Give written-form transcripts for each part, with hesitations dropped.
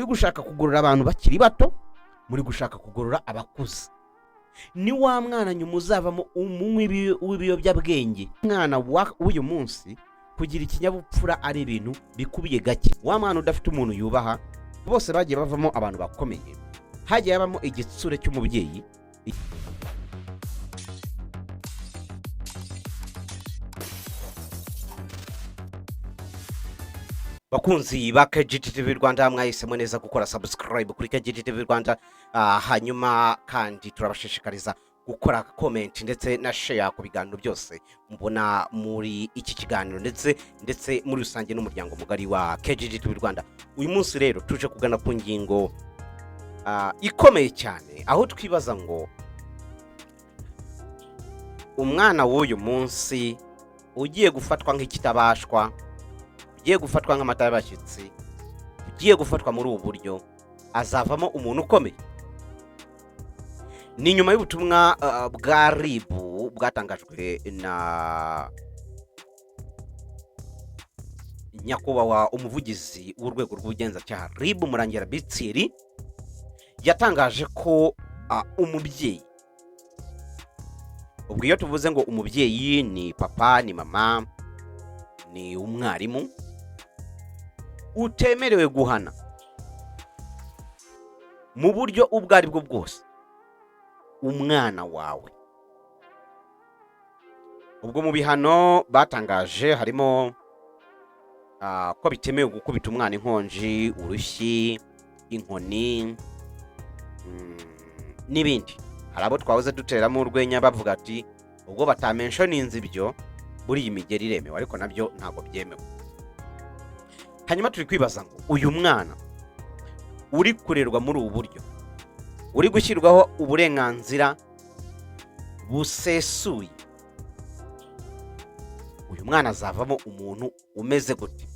Ntimuri gushaka kugorora abantu bakiri bato, muri gushaka kugorora abakuze. Ni wa mwana nyuma uzavamo umunywi w'ibiyobyabwenge. Umwana w'uyu munsi kugira ikinyabupfura ari ibintu bikubiye gake. Wa mwana udafite umuntu yubaha, bose bagiye bavamo abantu bakomeye, hagiye habamo igitsure cy'umubyeyi. Bakunzi ba KGTV Rwanda, mwahisemo neza gukora subscribe kuri KGTV Rwanda. Hanyuma kandi turabashishikariza gukora comment ndetse na share ku biganiro byose mubona muri iki kiganiro, ndetse muri rusange n'umuryango mugari wa KGTV Rwanda. Uyu munsi rero tuje kugana ku ngingo ikomeye cyane, aho twibaza ngo umwana w'uyu munsi ugiye gufatwa nk'ikitabashwa, ugiye gufatwa nk'amata y'abashyitsi, ugiye gufatwa muri ubu buryo, azavamo umuntu ukomeye. Ni nyuma y'ubutumwa bwa RIB bwatangajwe na nyakubahwa umuvugizi w'urwego rw'ubugenzacyaha RIB, Murangira Bitsiri. Yatangaje ko umubyeyi, ubwo iyo tuvuze ngo umubyeyi ni papa, ni mama, ni umwarimu, utemerewe guhana mu buryo ubwo ari bwo bwose umwana wawe. Ubwo mu bihano batangaje harimo ko bitemewe gukubita umwana inkonji, urushyi, inkoni n'ibindi. Hari abo twahoze duteramo urwenya bavuga ati ubwo batamentioninze ibyo, buriya imigeri iremewe, ariko nabyo ntabwo byemewe. Hanyuma turi kwibaza ngo uyu mwana uri kurerwa muri ubu buryo, uri gushyirwaho uburenganzira busesuye, uyu mwana azavamo umuntu umeze gute?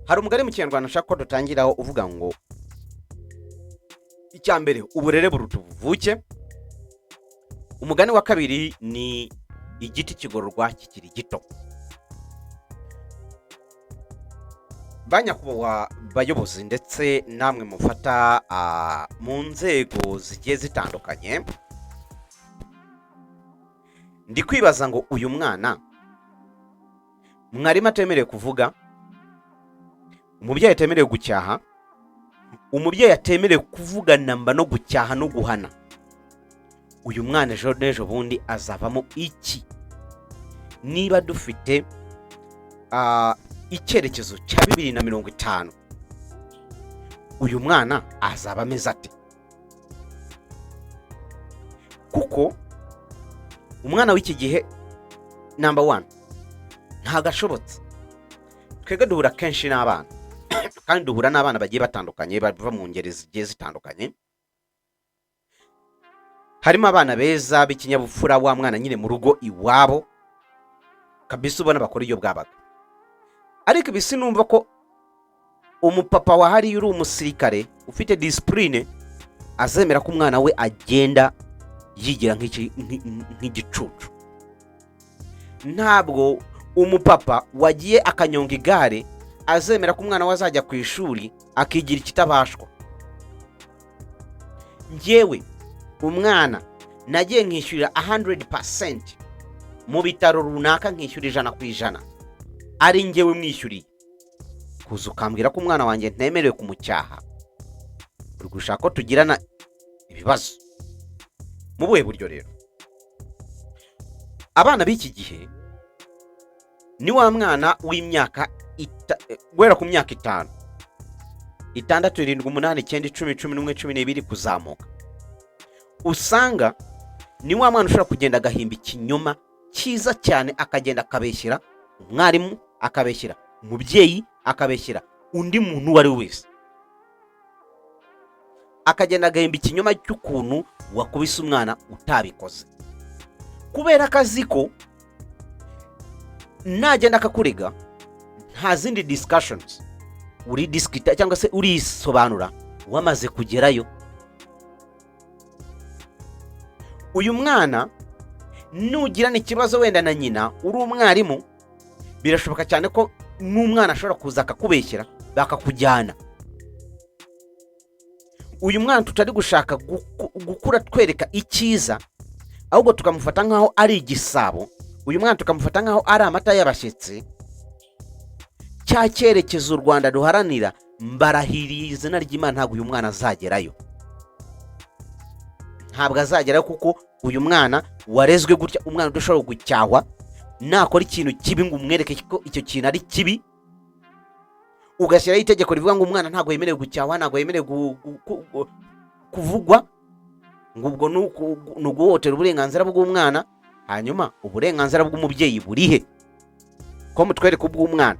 Hari umugani mu Kinyarwanda nshaka ko dutangiraho uvuga ngo icya mbere, uburere buruta ubuvuke. Umugani wa kabiri ni igiti kigororwa kikiri gito. Ba nyakubahwa bayobozi ndetse namwe mufata mu nzego zigiye zitandukanye, ndi kwibaza ngo uyu mwana mwarimu atemerewe kuvuga, umubyeyi atemerewe gucyaha, umubyeyi atemerewe kuvuga namba no gucyaha no guhana, uyu mwana ejo n'ejo bundi azavamo iki? Niba dufite icyerekezo cya 2050, uyu mwana azaba ameze ate? Kuko umwana w'iki gihe, number one, ntabwo ashobotse. Twebwe duhura kenshi n'abana, kandi duhura n'abana bagiye batandukanye, bava mu ngeri zigiye zitandukanye. Harimo abana beza b'ikinyabupfura, wa mwana nyine mu rugo iwabo kabisa ubona bakora iyo bwabaga. Ariko ibi sinumva ko umupapa wahariye uri umusirikare ufite discipline azemera ko umwana we agenda yigira nk'igicucu. Ntabwo umupapa wagiye akanyonga igare azemera ko umwana we azajya ku ishuri akigira ikitabashwa. Njyewe umwana nagiye nkishyurira 100% mu bitaro runaka, nkishyura 100%, ari njyewe mwishyuriye, kuza ukambwira ko umwana wanjye ntemerewe kumucyaha, uri gushaka ko tugirana ibibazo mu buhe buryo? Rero abana b'iki gihe ni wa mwana w'imyaka guhera ku myaka 5, 6, 7, 8, 9, 10, 11, 12 kuzamuka, usanga ni wa mwana ushobora kugenda agahimba ikinyoma cyiza cyane, akagenda akabeshyira umwarimu, akabeshyira umubyeyi, akabeshyira undi muntu uwo ari we wese, akagenda agahimba ikinyoma cy'ukuntu wakubise umwana utabikoze, kubera ko azi ko nagenda akakurega nta zindi discussions uri discuta cyangwa se urisobanura wamaze kugerayo. Uyu mwana nugirana ikibazo wenda na nyina uri umwarimu, birashoboka cyane ko n'umwana ashobora kuza akakubeshyera bakakujyana. Uyu mwana tutari gushaka gukura twereka icyiza, ahubwo tukamufata nk'aho ari igisabo, uyu mwana tukamufata nk'aho ari amata y'abashyitsi. Cya cyerekezo u Rwanda ruharanira, mbarahiriye izina ry'Imana, ntabwo uyu mwana azagerayo, ntabwo azagerayo, kuko uyu mwana warezwe gutya, umwana udashobora gucyahwa, nakora ikintu kibi ngo umwereke ko icyo kintu ari kibi, ugashyiraho itegeko rivuga ngo umwana ntabwo yemerewe gucyahwa, ntabwo yemerewe kuvugwa, ngo ubwo ni uguhohotera uburenganzira bw'umwana. Hanyuma uburenganzira bw'umubyeyi burihe, ko mutwereka ubw'umwana?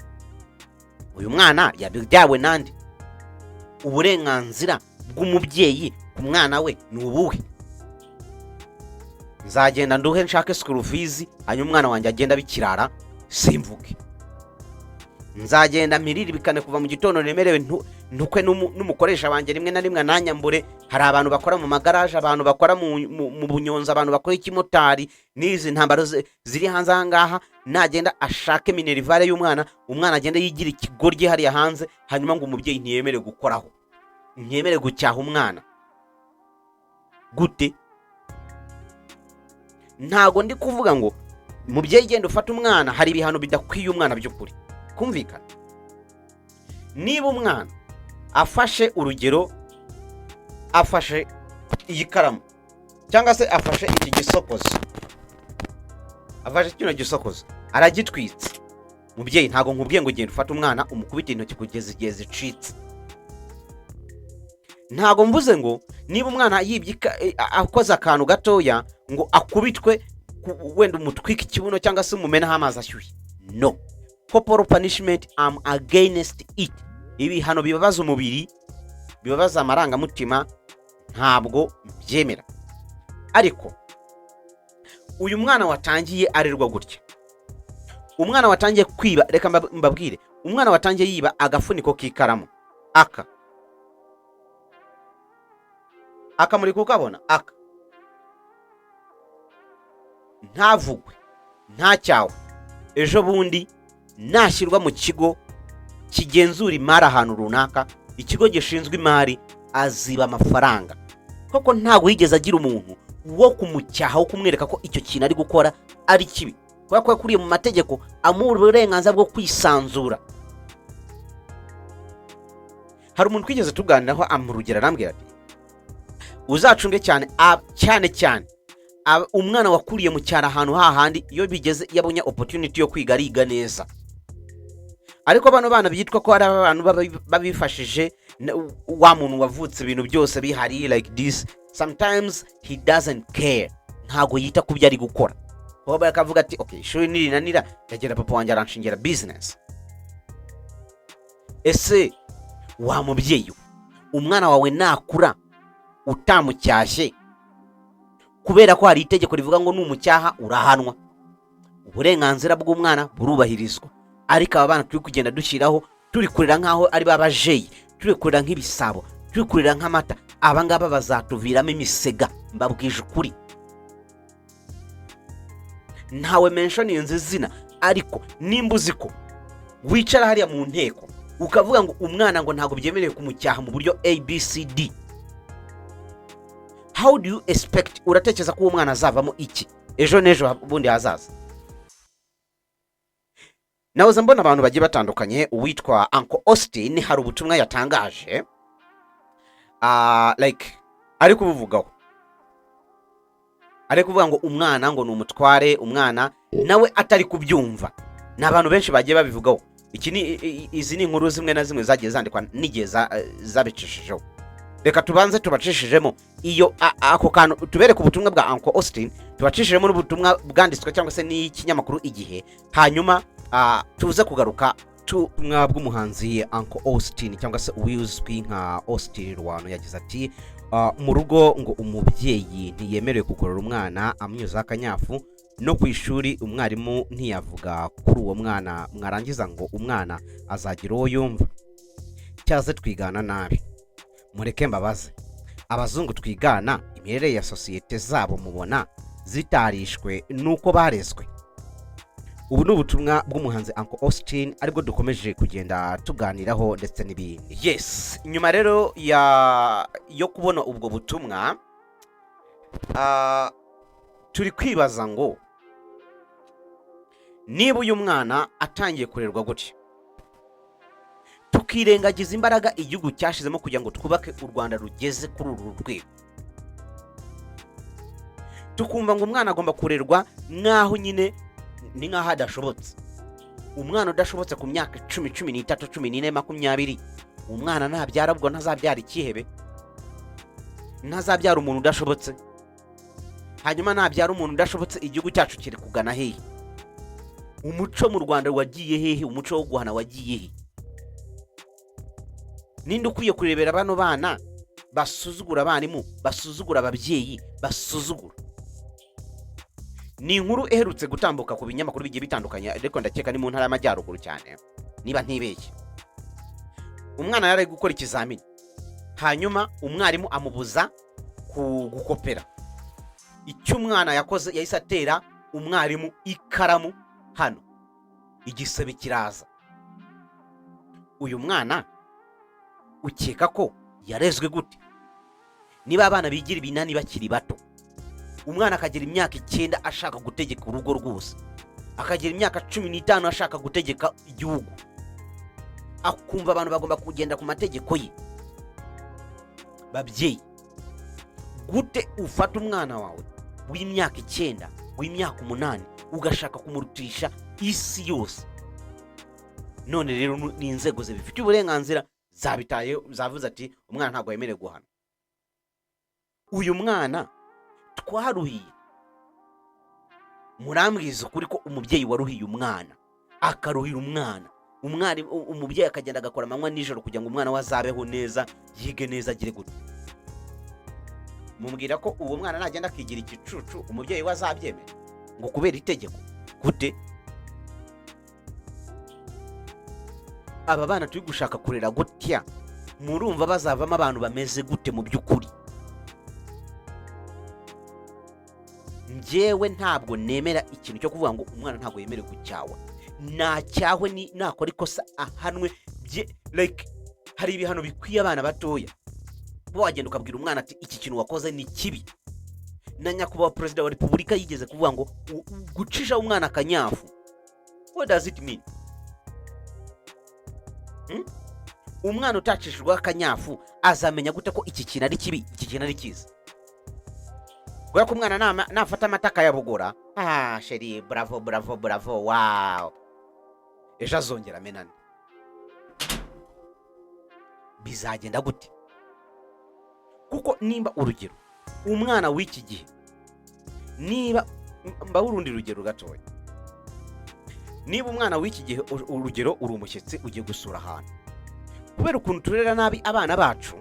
Uyu mwana yabyawe nande? Uburenganzira bw'umubyeyi ku mwana we ni ubuhe? Nzagenda nduhe, nshake school fees, hanyuma umwana wanjye agenda abikirara, simvuge. Nzagenda mpirire kuva mu gitondo, nemerewe ntukwe n'umukoresha wanjye, rimwe na rimwe ananyambure. Hari abantu bakora mu magaraje, abantu bakora mu bunyonzi, abantu bakora ikimotari, n'izi ntambaro ziri hanze aha ngaha. Nagenda ashake minerval y'umwana, umwana agenda yigira ikigoryi hariya hanze, hanyuma ngo umubyeyi ntiyemerewe gukoraho, ntiyemerewe gucyaha umwana. Gute? Ntago ndi kuvuga ngo mubyeyi genda ufate umwana. Hari ibihano bidakwiye umwana by'ukuri kumvikana. Niba umwana afashe, urugero, afashe iyi karamu cyangwa se afashe iki gisokozo, afashe kino gisokozo aragitwitse, mubyeyi, ntabwo nkubwiye ngo genda ufate umwana umukubite intoki kugeza igihe zicitse. Ntabwo mvuze ngo niba umwana yibye, akoze akantu gatoya, ngo akubitwe, wenda umutwike ikibuno cyangwa se umumenaho amazi ashyushye. No corporal punishment, am against it. Ibihano bibabaza umubiri, bibabaza amarangamutima, ntabwo mbyemera. Ariko uyu mwana watangiye arerwa gutya, umwana watangiye kwiba, reka mbabwire, umwana watangiye yiba agafuniko k'ikaramu, aka muri kukabona aka, ntavugwe, ntacyawe, ejo bundi nashyirwa mu kigo kigenzura imari ahantu runaka, ikigo gishinzwe imari, aziba amafaranga, koko ntabwo yigeze agira umuntu wo kumucyaha, wo kumwereka ko icyo kintu ari gukora ari kibi, kubera ko yakuriye mu mategeko amuha uburenganzira bwo kwisanzura. Hari umuntu twigeze tuganiraho, amuha urugero, arambwira ati: "Uzacunge cyane, cyane cyane umwana wakuriye mu cyaro, ahantu hahandi iyo bigeze, iyo abonye opportunity yo kwiga ariga neza. Ariko bano bana byitwa ko ari abantu babifashije, wa muntu wavutse ibintu byose bihari like this, sometimes he doesn't care, ntabwo yita ku byo ari gukora." Kuba bakavuga ati: "Okay, ishuri nirinanira ndagera papa wanjye aranshingira business." Ese wa mubyeyi we, umwana wawe nakura utamucyashye, kubera ko hari itegeko rivuga ngo numucyaha urahanwa, uburenganzira bw'umwana burubahirizwa, ariko aba bana turi kugenda dushyiraho, turi kurera nk'aho ari ba bajeyi, turi kurera nk'ibisabo, turi kurera nk'amata, aba ngaba bazatuviramo imisega. Mbabwije ukuri, ntawe mentioninze izina, ariko nimba uzi ko wicara hariya mu nteko ukavuga ngo umwana ngo ntabwo byemerewe kumucyaha mu buryo ABCD, how do you expect, uratekereza ko uwo mwana azavamo iki ejo n'ejo bundi hazaza? Nahoze mbona abantu bagiye batandukanye. Uwitwa Uncle Austin hari ubutumwa yatangaje, like ari kubuvugaho, ari kuvuga ngo umwana ngo ni umutware, umwana nawe atari kubyumva. Ni abantu benshi bagiye babivugaho. Iki ni izi ni inkuru zimwe na zimwe zagiye zandikwa n'igihe zabicishijeho. Reka tubanze tubacishijemo iyo ako kantu, tubereke ubutumwa bwa Uncle Austin, tubacishijemo n'ubutumwa bwanditswe cyangwa se n'ikinyamakuru Igihe, hanyuma tuze kugaruka. Ubutumwa bw'umuhanzi Uncle Austin cyangwa se uwizwi nka Austin Rwano, yagize ati: "Mu rugo ngo umubyeyi ntiyemerewe kugorora umwana amunyuzaho akanyafu, no ku ishuri umwarimu ntiyavuga kuri uwo mwana, mwarangiza ngo umwana azagira uwo yumva. Cyaze twigana nabi. Mureke mbabaze, abazungu twigana imirere ya sosiyete zabo mubona zitarishwe n'uko barezwe? Ubu ni ubutumwa bw'umuhanzi Uncle Austin, aribwo dukomeje kugenda tuganiraho ndetse n'ibindi. Yes, nyuma rero yo kubona ubwo butumwa, turi kwibaza ngo niba uyu mwana atangiye kurerwa gutya, tukirengagiza imbaraga igihugu cyashizemo kugira ngo twubake u Rwanda rugeze kuri uru rwego, tukumva ngo umwana agomba kurerwa nk'aho nyine ni nk'aho adashobotse. Umwana udashobotse ku myaka 10, 13, 14, 20, umwana nabyara ubwo ntazabyara ikihebe? Ntazabyara umuntu udashobotse? Hanyuma nabyara umuntu udashobotse, igihugu cyacu kiri kugana hehe? Umuco mu Rwanda wagiye hehe? Umuco wo guhana wagiye he? Ninde ukwiye kurebera bano bana basuzugura abarimu, basuzugura ababyeyi, basuzugura? Ni inkuru iherutse gutambuka ku binyamakuru bigiye bitandukanye, ariko ndakeka ni mu Ntara y'Amajyaruguru cyane niba ntibeshye. Umwana yari ari gukora ikizamini, hanyuma umwarimu amubuza gukopera. Icyo umwana yakoze, yahise atera umwarimu ikaramu hano, igisebe kiraza. Uyu mwana ukeka ko yarezwe gute? Niba abana bigira ibinani bakiri bato, umwana akagira imyaka 9 ashaka gutegeka urugo rwose, akagira imyaka 15 ashaka gutegeka igihugu, akumva abantu bagomba kugenda ku mategeko ye. Babyeyi, gute ufata umwana wawe w'imyaka 9, w'imyaka 8, ugashaka kumurutisha isi yose? None rero ni inzego zibifitiye uburenganzira zabitaye, zavuze ati umwana ntabwo yemerewe guhana. Uyu mwana twaruhiye, murambwiza ukuri ko umubyeyi waruhiye umwana, akaruhira umwana, umubyeyi akagenda agakora amanywa nijoro kugira ngo umwana we azabeho neza, yige neza, agire gute, mubwira ko uwo mwana nagenda akigira igicucu, umubyeyi we azabyemera ngo kubera itegeko? Gute? Aba bana turi gushaka kurera gutya, murumva bazavamo abantu bameze gute mu by'ukuri? Njyewe ntabwo nemera ikintu cyo kuvuga ngo umwana ntabwo yemerewe gucyahwa. Nacyahwe, ni nakora ikosa ahanwe bye. Like, hari ibihano bikwiye abana batoya. Kuba wagenda ukabwira umwana ati iki kintu wakoze ni kibi. Na Nyakubahwa Perezida wa Repubulika yigeze kuvuga ngo gucisha umwana akanyafu, what does it mean? Umwana utacishijweho akanyafu azamenya gute ko iki kintu ari kibi, iki kintu ari cyiza? Kubera ko umwana nafata amata akayabugora, "Ah chéri, bravo, bravo, bravo, wow," ejo azongera amenane. Bizagenda gute? Kuko nimba urugero umwana w'iki gihe, niba mbaho urundi rugero gatoya, niba umwana w'iki gihe, urugero uri umushyitsi ugiye gusura ahantu, kubera ukuntu turera nabi abana bacu,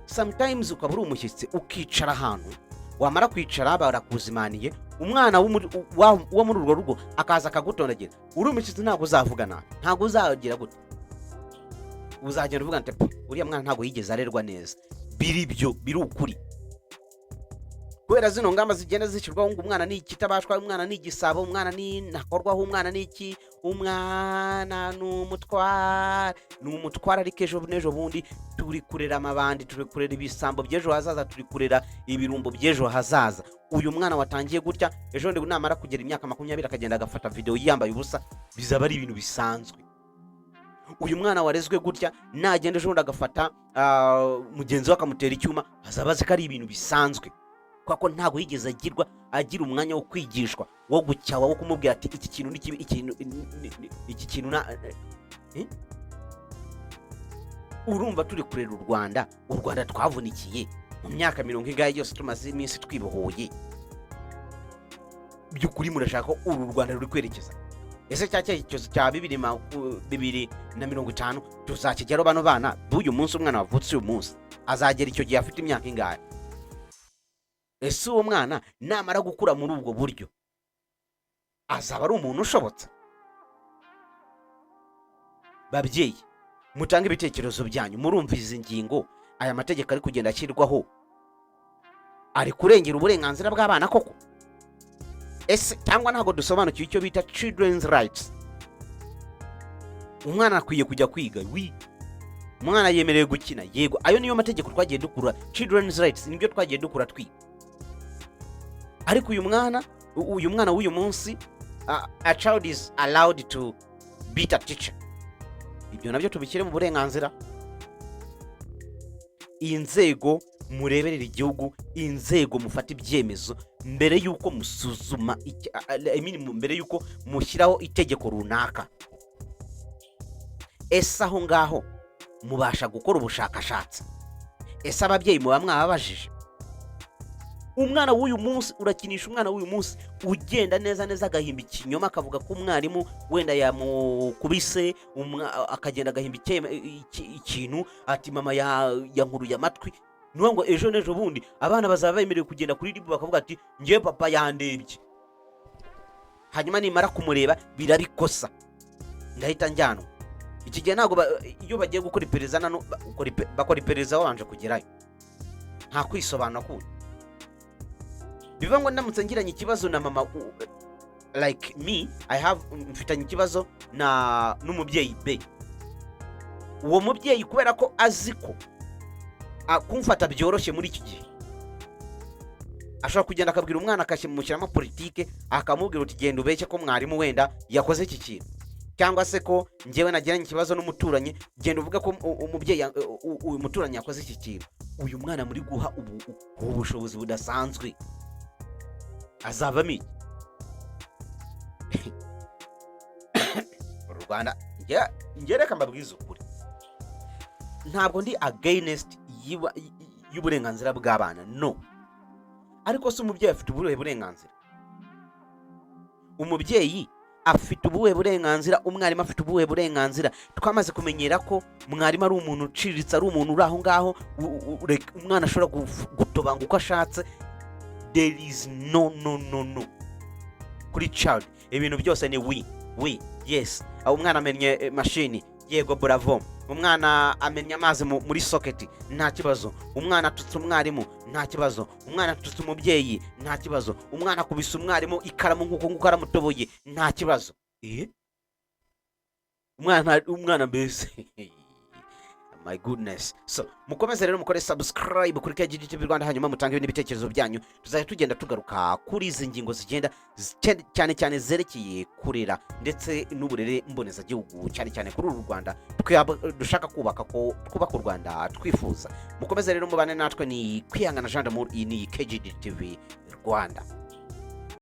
sometimes ukaba uri umushyitsi ukicara ahantu, wamara kwicara barakuzimaniye, umwana wo muri urwo rugo akaza akagutondagira. Uri umushyitsi, ntabwo uzavuga nabi, ntabwo uzagira gute, uzagenda uvuga ati: "Pe, uriya mwana ntabwo yigeze arerwa neza." Biri byo biri ukuri, kubera zino ngamba zigenda zishyirwaho ngo umwana ni ikitabashwa, umwana ni igisabo, umwana ni ntakorwaho, umwana ni iki, umwana ni umutware, ni umutware. Ariko ejo n'ejo bundi turi kurera amabandi, turi kurera ibisambo by'ejo hazaza, turi kurera ibirumbo by'ejo hazaza. Uyu mwana watangiye gutya, ejo bundi namara kugera imyaka 20 akagenda agafata videwo yambaye ubusa, bizaba ari ibintu bisanzwe. Uyu mwana warezwe gutya, nagenda ejo bundi agafata mugenzi we akamutera icyuma, azaba azi ko ari ibintu bisanzwe, kubera ko ntabwo yigeze agira umwanya wo kwigishwa, wo gucyawa, wo kumubwira ati iki kintu ni kibi, iki kintu na eh? Urumva turi kurera u Rwanda, u Rwanda twavunikiye mu myaka mirongo ingahe yose tumaze iminsi twibohoye. By'ukuri murashaka ko uru Rwanda ruri kwerekeza? Ese cya cyerekezo cya 2050 tuzakigeraho? Bano bana b'uyu munsi, umwana wavutse uyu munsi azagera icyo gihe afite imyaka ingahe? Ese uwo mwana namara gukura muri ubwo buryo azaba ari umuntu ushobotse? Babyeyi, mutange ibitekerezo byanyu. Murumva izi ngingo, aya mategeko ari kugenda ashyirwaho, ari kurengera uburenganzira bw'abana koko? Ese cyangwa ntabwo dusobanukiwe icyo bita children's rights? Umwana akwiye kujya kwiga, oui. Umwana yemerewe gukina, yego. Ayo niyo mategeko twagiye dukura. Children's rights nibyo twagiye dukura twiga. Ariko uyu mwana w'uyu munsi, a child is allowed to beat a teacher. Ibyo nabyo tubishyire mu burenganzira. Inzego mureberera igihugu, inzego mufata ibyemezo, mbere y'uko musuzuma I mean, mbere y'uko mushyiraho itegeko runaka, ese aho ngaho mubasha gukora ubushakashatsi? Ese ababyeyi muba mwababajije? Umwana w'uyu munsi, urakinisha umwana w'uyu munsi ugenda neza neza agahimba ikinyoma, akavuga ko umwarimu wenda yamukubise, akagenda agahimba ikintu ati: "Mama yankuruye amatwi." Ni ukuvuga ngo ejo n'ejo bundi abana bazaba bemerewe kugenda kuri RIB bakavuga ati: "Ngewe papa yandebye, hanyuma nimara kumureba birabikosa, ndahita njyanwa." Iki gihe ntabwo iyo bagiye gukora iperereza nano bakora iperereza babanje kugerayo, nta kwisobanura kundi. Bivuga ngo ndamutse ngiranye ikibazo na mama, like me, I have, mfitanye ikibazo na n'umubyeyi B, uwo mubyeyi kubera ko azi ko kumfata byoroshye muri iki gihe, ashobora kugenda akabwira umwana, akamushyiramo politike, akamubwira uti: "Genda ubeshye ko mwarimu wenda yakoze iki kintu, cyangwa se ko njyewe nagiranye ikibazo n'umuturanyi, genda uvuge ko umubyeyi uyu muturanyi yakoze iki kintu." Uyu mwana muri guha ubu bushobozi budasanzwe azavamo iki? Uru Rwanda, njye reka mbabwize ukuri, ntabwo ndi against y'uburenganzira bw'abana, no. Ariko se umubyeyi afite ubuhe burenganzira? Umubyeyi afite ubuhe burenganzira? Umwarimu afite ubuhe burenganzira? Twamaze kumenyera ko mwarimu ari umuntu uciriritse, ari umuntu uri aho ngaho, umwana ashobora gutobanga uko ashatse. There is no, no, no, no. Kuri child ibintu byose ni oui, oui, yes. Aho umwana amennye mashini, yego, bravo. Umwana amennye amazi muri socket, nta kibazo. Umwana atutse umwarimu, nta kibazo. Umwana atutse umubyeyi, nta kibazo. Umwana akubise umwarimu ikaramu nk'uko nguko aramutoboye, nta kibazo. Umwana mbese, my goodness. So mukomeze rero mukore subscribe kuri KGTV Rwanda, hanyuma mutange n'ibitekerezo byanyu. Tuzajya tugenda tugaruka kuri izi ngingo zigenda cyane cyane zerekeye kurera ndetse n'uburere mbonezagihugu, cyane cyane kuri uru Rwanda dushaka kubaka, ko twubaka u Rwanda twifuza. Mukomeze rero mubane natwe. Ni Kwihangana Jean d'Amour, iyi ni KGTV Rwanda.